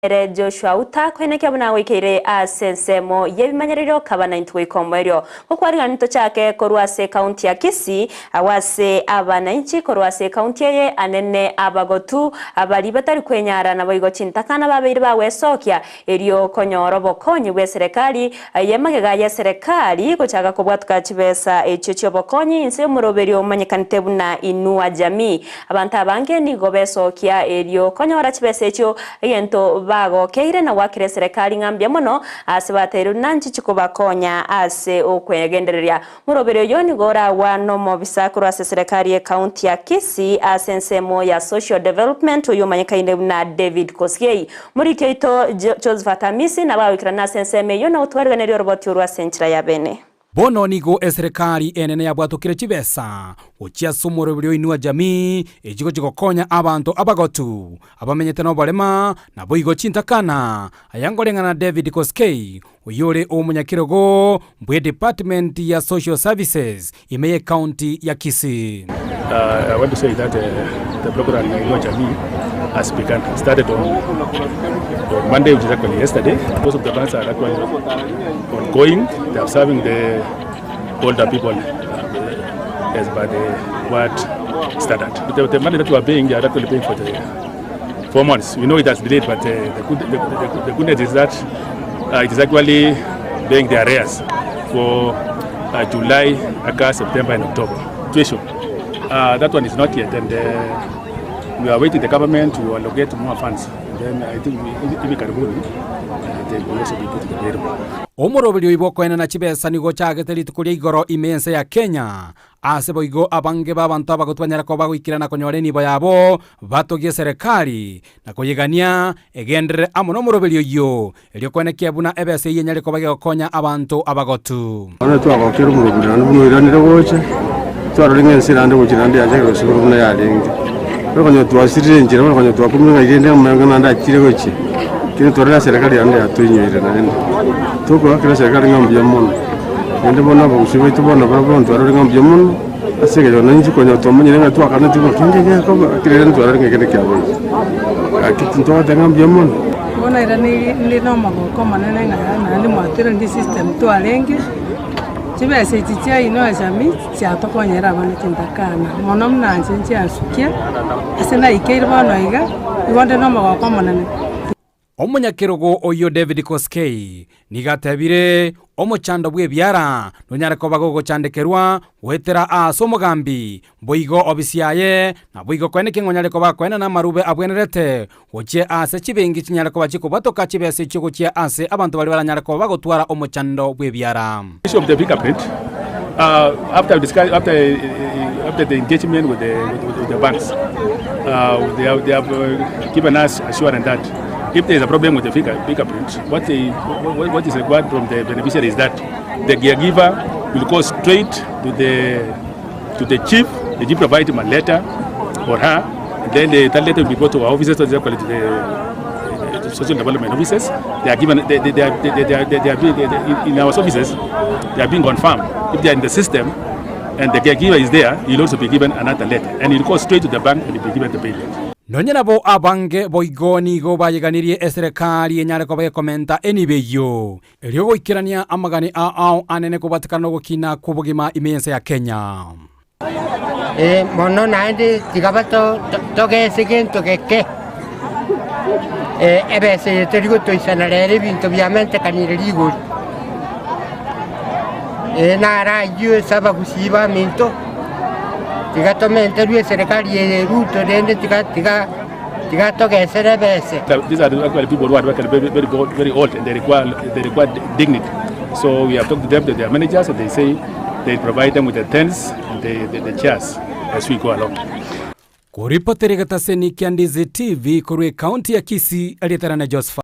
Ere Joshua Uta koenekia buna agoikeire ase ensemo y'ebimanyererio kaba naintwe goika omoerio. Gokwarigania tochake korwa ase ekaunti ya Kisii, agwo ase abananchi korwa ase ekaunti eye anene abagotu baria batari kwenyara naboigo chintakana babeire bagwesokia erio konyora obokonyi bw'eserekari y'emagega y'eserekari gochaka kobwatuka chibesa echio chi'obokonyi inse y'omoroberio omanyekanete buna Inua Jamii. Abanto abange nigo besokia erio konyora chibesa echio, egento bagokeire na goakera eserekari ng'a mbuya mono ase bateirwe nanchi chikobakonya ase okwegendereria. Moroberi oyio nigo oragwa nomobisa korwa ase eserekari y'ecounty ya Kisii ase ensemo ya Social Development oyio omanyekaine buna David Kosgei. Moriki oito Josephat Amisi nabo agoikerana ase ensemo eyio na gotwariganeria oroboti orwo ase enchera ya bene. Bono nigo eserekari enene yabwatokire chibesa gochia ase omoroberi o Inua Jamii, echi gochia gokonya abanto abagotu, abamenyete noborema, naboigo chintakana. Aya nkoreng'ana na David Koskei, oyio ore omonyakerogo bw'edepartment ya Social Services ime y'ecounty ya Kisii. I want to say that the program Inua Jamii has begun. It started on, on Monday, which is actually yesterday. Most of the banks are actually ongoing. They are serving the older people as per the ward standard. The, the money that we are paying, they are actually paying for the 4 months. We know it has delayed, but the, good, the goodness is that it is actually paying the arrears for July, August, September, and October. Situation. That one is not yet, and we are waiting the government to allocate more funds. And then I think hivi karibuni they will also be put in the payroll. Omoroberi oyo bw'okoenana chibesa nigo ochagete rituko ria igoro ime y'ense ya Kenya. Ase boigo abange b'abanto abagotu banyare koba bagoikera na konyora enibo yabo, batogie eserekari, na koyegania egenderere amo nomoroberi oyio, erio koenekia buna ebesa eyio enyare koba gegokonya abanto abagotu. Bono twagokera omoroberi naende buna oiranire gocha, twarorire ng'a ense naende gochia naende yachakire gosibora buna yarenge. Bono konya twasirire enchera, bono konya twakumire ng'a rende amayengo naende achire gochia, lakini twarorire eserekari naende yatoinyoire naende. Tokoakera eserekari ng'a mbuya mono, naende bono abagusii baito bono barabwo bono twarorire ng'a mbuya mono, ase eng'encho nonya intwe konya twamanyire ng'a twakaneti ng'a kende gekoba, lakini rende twarorire ng'a ekende kiabeire. Gaki tintogoteba ng'a mbuya mono. Bono ere ninde nomogoko omonene ng'a naende mwatoiranire system twarenge, chibesa echi chia Inua Jamii chiatokonyera abana chintakana, mono buna inche nchiasukia, ase naikeire bono iga, igo nde nomogoko omonene. Omonyakerogo oyio David Koskei nigo atebire, Omochando bw'ebiara nonyare koba gogochandekerwa goetera aase omogambi, boigo obisi yaye, naboigo koene ki ng'onyare koba koenana amarube abwenerete gochia aase chibengi chinyare koba chikobwatoka chibesa echio gochia ase abanto baria baranyare koba bagotwara omochando bw'ebiara. Issue of the fingerprint, after discuss, after, after the engagement with the, with, with the banks, they have, they have given us assurance that if there is a problem with the finger, fingerprint, what, they, what, what is required from the beneficiary is that the caregiver will go straight to the to the chief, the chief provide him a letter or her, and then the, that letter will be brought to our offices, to the, the social development offices. They are given, they, they, they are, they, they are, they, they are being, they, they, in our offices, they are being confirmed. If they are in the system and the caregiver is there, he'll also be given another letter. And he'll go straight to the bank and he'll be given the payment. Nonya nabo abange boigo nigo bayeganirie eserekari enyare koba gekomenta enibo eyio, erio goikerania amagani ao anene kobwatekana nogokina kw'obogima ime y'ense ya Kenya. Ee, mono naende tiga bato togese gento geke. Ebesa eye teri gotoisana rero ebinto biamentekanire rigori. Ee, naro ayio ase abagusii baminto, tiga tomenterwe eserekari eye Ruto rende tiga tiga tiga togesere ebese. These are actually people who are very, very, very, very old and they require, they require dignity. So we have talked to them, to their managers, and they say they provide them with the tents and the, the, the chairs as we go along. Koripotera egetaseni kia Ndizi TV korwa ekaunti ya Kisii, erieta riane Josephat.